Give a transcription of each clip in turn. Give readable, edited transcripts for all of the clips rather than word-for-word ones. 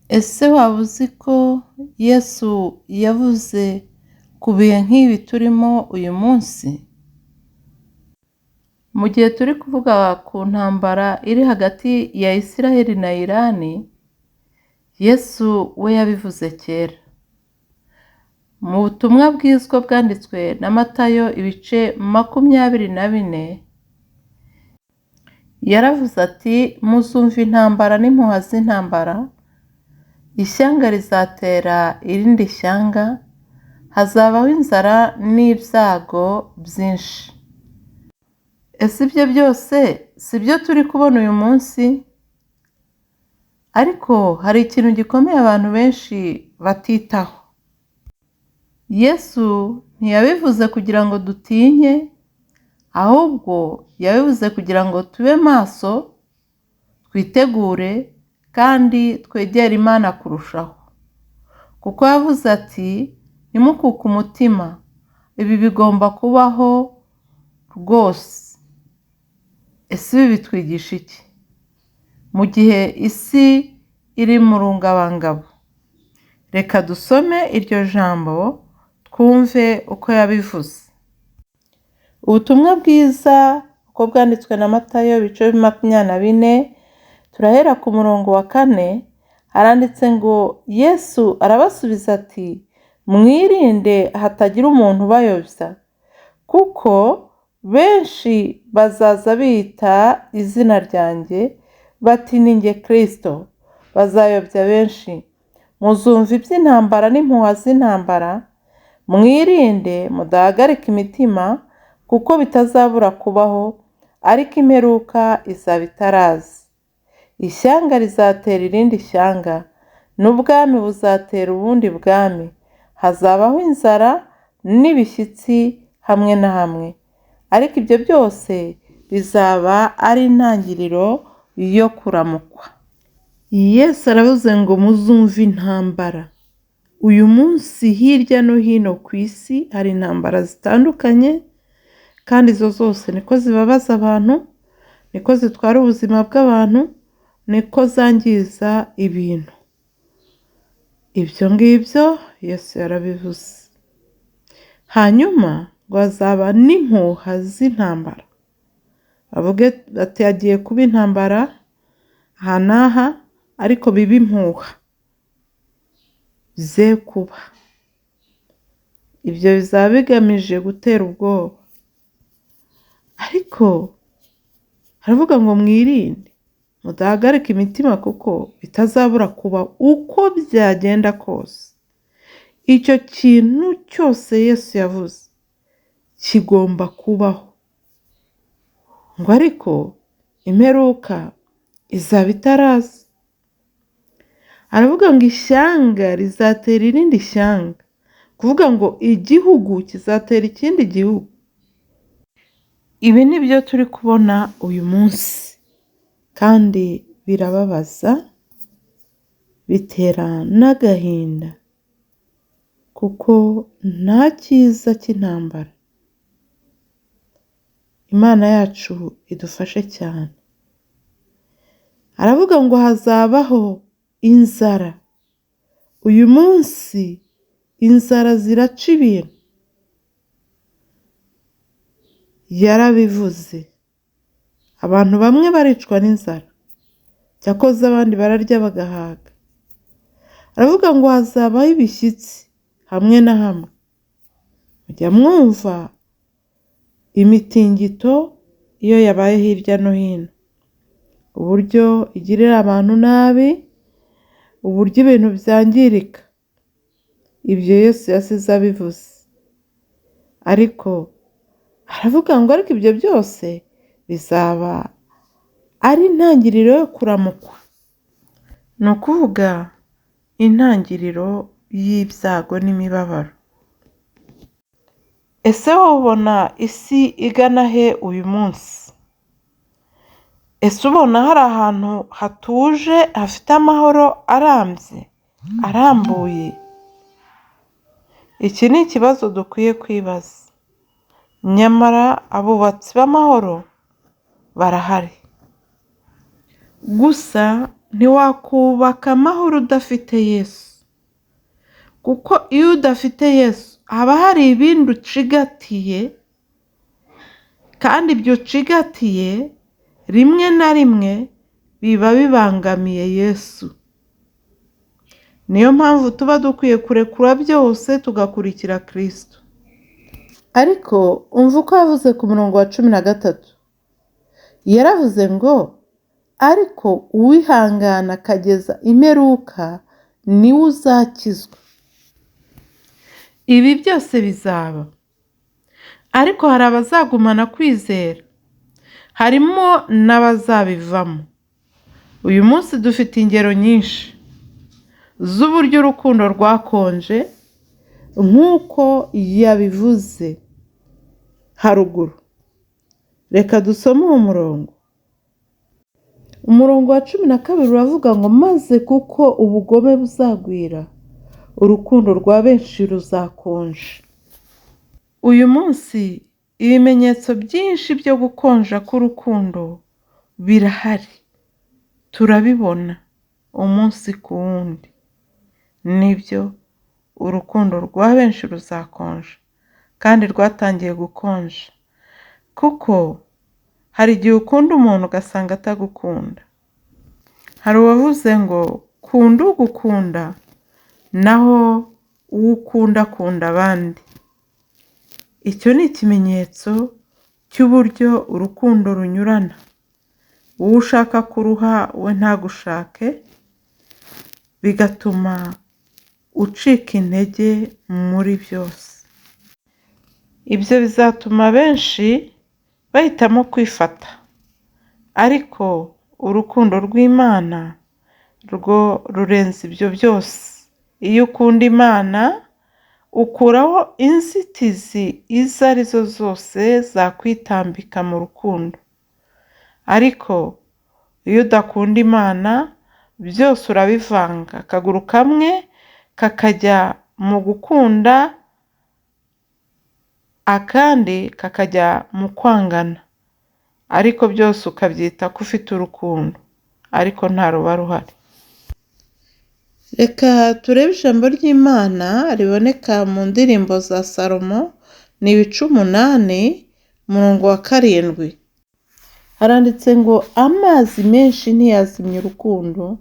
Ese waba uzi ko Yesu yavuze ku bihe nk'ibi turimo uyu munsi? Mu gihe turi kuvuga ku ntambara iri hagati ya Isiraheli na Irani, Yesu we yabivuze kera. Mu butumwa bwiza bwanditswe na Matayo ibice 24, yaravuze ati muzumva intambara n'impuha z'intambara, ishyanga rizatera irindi shyanga, hazabaho inzara n'ibyago byinshi. Ese ibyo byose si byo turi kubona uyu munsi? Ariko hari ikintu gikomeye abantu benshi batitaho. Yesu ntiyabivuze kugira ngo dutinye, ahubwo yabivuze kugira ngo tube maso, twitegure kandi twegere Imana kurushaho. Kuko yavuze ati ntimukuke umutima, ibi bigomba kubaho rwose. Ese ibi bitwigisha iki? Mu gihe isi iri mu rungabangabo. Reka dusome iryo jambo twumve uko yabivuze. Ubutumwa bwiza uko bwanditswe na Matayo ibice 24, turahera ku murongo wa 4, haranditse ngo Yesu arabasubiza ati mwirinde hatagira umuntu ubayobya, kuko benshi bazaza bita izina ryanjye bati ni njye Kristo, bazayobya benshi. Muzumva iby'intambara n'impuha z'intambara, mwirinde mudahagarika imitima, kuko bitazabura kubaho, ariko imperuka izaba itaraza. Ishyanga rizatera irindi shyanga, n'ubwami buzatera ubundi bwami, hazabaho inzara n'ibishyitsi hamwe na hamwe. Ariko ibyo byose bizaba ari intangiriro yo kuramukwa. Yesu aravuze ngo muzumve intambara. Uyu munsi hirya no hino ku isi hari intambara zitandukanye, kandi izo zose niko zibabaza abantu, niko zitwara ubuzima bw'abantu, niko zangiza ibintu. Ibyo ngibyo Yesu yarabivuze. Hanyuma ngo hazaba n'impuha z'intambara. Bavuge bati hagiye kuba intambara aha n'aha, ariko bibe impuha, ze kuba. Ibyo bizaba bigamije gutera ubwoba. Ariko haravuga ngo mwirinde mudahagarika imitima, kuko bitazabura kuba uko byagenda kose. Icyo kintu cyose Yesu yavuze kigomba kubaho. Ngo ariko imperuka izaba itaraza. Aravuga ngo ishyanga rizatera irindi shyanga, kuvuga ngo igihugu kizatera ikindi gihugu. Ibi ni byo turi kubona uyu munsi, kandi birababaza, bitera n'agahinda, kuko nta cyiza cy'intambara. Imana yacu idufashe cyane. Aravuga ngo hazabaho inzara. Uyu munsi inzara ziraca ibintu. Yarabivuze. Abantu bamwe baricwa n'inzara, cyakoze abandi bararya bagahaga. Aravuga ngo hazabaho ibishyitsi hamwe na hamwe. Mujya mwumva imitingito iyo yabaye hirya no hino, uburyo igirira abantu nabi, uburyo ibintu byangirika. Ibyo Yesu yasize abivuze. Ariko aravuga ngo ariko ibyo byose bizaba ari intangiriro yo kuramukwa. Ni ukuvuga intangiriro y'ibyago n'imibabaro. Ese wowe ubona isi igana he uyu munsi? Ese ubona hari ahantu hatuje hafite amahoro arambye, arambuye? Iki ni ikibazo dukwiye kwibaza. Nyamara abubatsi b'amahoro barahari. Gusa Ntiwakubaka amahoro udafite Yesu, kuko iyo udafite Yesu haba hari ibindi ucigatiye, kandi ibyo ucigatiye rimwe na rimwe biba bibangamiye Yesu. Niyo mpamvu tuba dukwiye kurekura byose tugakurikira Kristo. Ariko umva uko yavuze ku murongo wa 13, yaravuze ngo ariko uwihangana akageza imperuka niwe uzakizwa. Ibi byose bizaba, ariko hari abazagumana kwizera, harimo n'abazabivamo. Uyu munsi dufite ingero nyinshi z'uburyo urukundo rwakonje nk'uko yabivuze haruguru. Reka dusome uwo murongo. Umurongo wa 12 uravuga ngo maze kuko ubugome buzagwira, urukundo rwa benshi ruzakonja. Uyu munsi ibimenyetso byinshi byo gukonja k'urukundo birahari, turabibona umunsi ku wundi. Nibyo, urukundo rwa benshi ruzakonja, kandi rwatangiye gukonja, kuko hari igihe ukunda umuntu ugasanga atagukunda. Hari uwavuze ngo kunda ugukunda, naho uwo ukunda akunda abandi. Icyo ni ikimenyetso cy'uburyo urukundo runyurana. Uwo ushaka kuruha we ntagushake, bigatuma ucika intege muri byose. Ibyo bizatuma benshi bahitamo kwifata, ariko urukundo rw'Imana rwo rurenze ibyo byose. Iyo ukunda Imana ukuraho inzitizi izo ari zo zose zakwitambika mu rukundo. Ariko iyo udakunda Imana byose urabivanga, akaguru kamwe kakajya mu gukunda, akandi kakajya mu kwangana, ariko byose ukabyita ko ufite urukundo, ariko nta ruba ruhari. Reka turebe ijambo ry'Imana riboneka mu ndirimbo za Salomo, ni ibice 8 umurongo wa 7. Haranditse ngo amazi menshi ntiyazimya urukundo,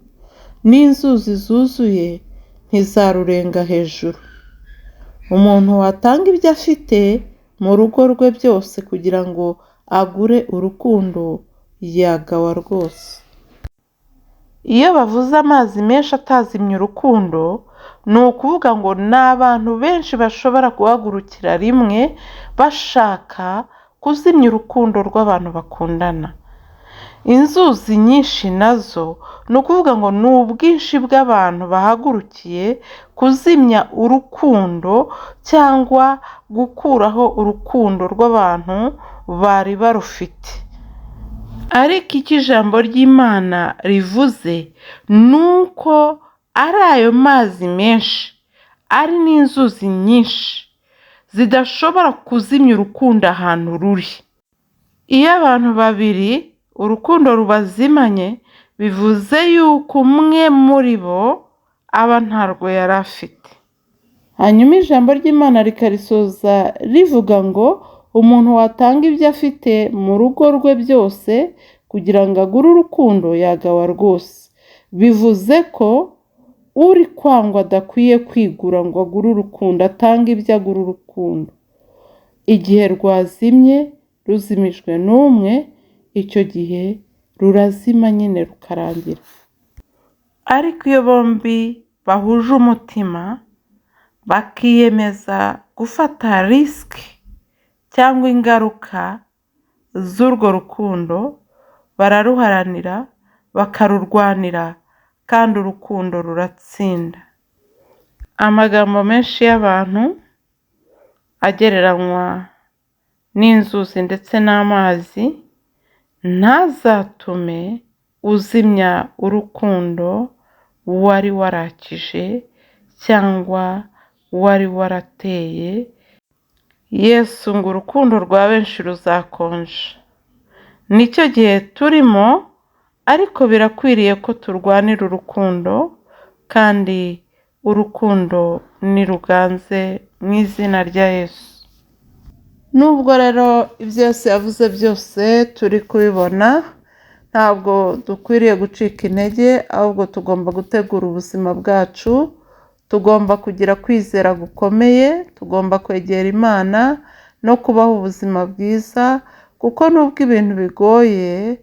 n'inzuzi zuzuye ntizarurenga hejuru. Umuntu watanga ibyo afite mu rugo rwe byose kugira ngo agure urukundo yagawa rwose. Iyo bavuze amazi menshi atazimya urukundo, ni ukuvuga ngo ni abantu benshi bashobora guhagurukira rimwe bashaka kuzimya urukundo rw'abantu bakundana. Inzuzi nyinshi nazo ni ukuvuga ngo ni ubwinshi bw'abantu bahagurukiye kuzimya urukundo cyangwa gukuraho urukundo rw'abantu bari barufite. Ariko icyo ijambo ry'Imana rivuze ni uko ari ayo mazi menshi, ari n'inzuzi nyinshi zidashobora kuzimya urukundo ahantu ruri. Iyo abantu babiri urukundo rubazimanye, bivuze yuko umwe muri bo aba ntarwo yari afite. Hanyuma ijambo ry'Imana rikarisoza rivuga ngo umuntu watanga ibyo afite mu rugo rwe byose kugira ngo agure urukundo yagawa rwose. Bivuze ko uri kwangwa adakwiye kwigura ngo agure urukundo, atange ibyo agura urukundo. Igihe rwazimye ruzimijwe n'umwe, icyo gihe rurazima nyine rukarangira. Ariko iyo bombi bahuje umutima bakiyemeza gufata risiki cyangwa ingaruka z'urwo rukundo, bararuharanira, bakarurwanira, kandi urukundo ruratsinda. Amagambo menshi y'abantu agereranywa n'inzuzi ndetse n'amazi, ntazatume uzimya urukundo wari warakije cyangwa wari warateye. Yesu ngo urukundo rwa benshi ruzakonja. Nicyo gihe turimo, Ariko birakwiriye ko turwanira urukundo, kandi urukundo niruganze mu izina rya Yesu. Nubwo rero ibyo Yesu yavuze byose turi kubibona, ntabwo dukwiriye gucika intege, ahubwo tugomba gutegura ubuzima bwacu, tugomba kugira kwizera gukomeye, tugomba kwegera Imana no kubaho ubuzima bwiza, kuko nubwo ibintu bigoye,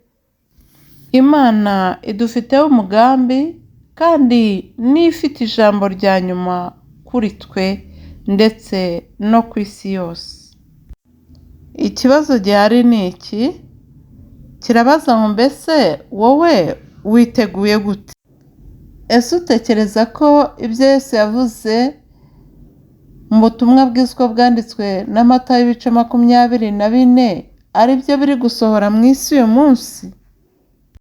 Imana idufiteho umugambi kandi niyo ifite ijambo rya nyuma kuri twe ndetse no ku isi yose. Ikibazo gihari ni iki, kirabaza ngo mbese wowe witeguye gute? Ese utekereza ko ibyo Yesu yavuze mu butumwa bwiza bwanditswe na Matayo ibice 24 ari byo biri gusohora mu isi uyu munsi?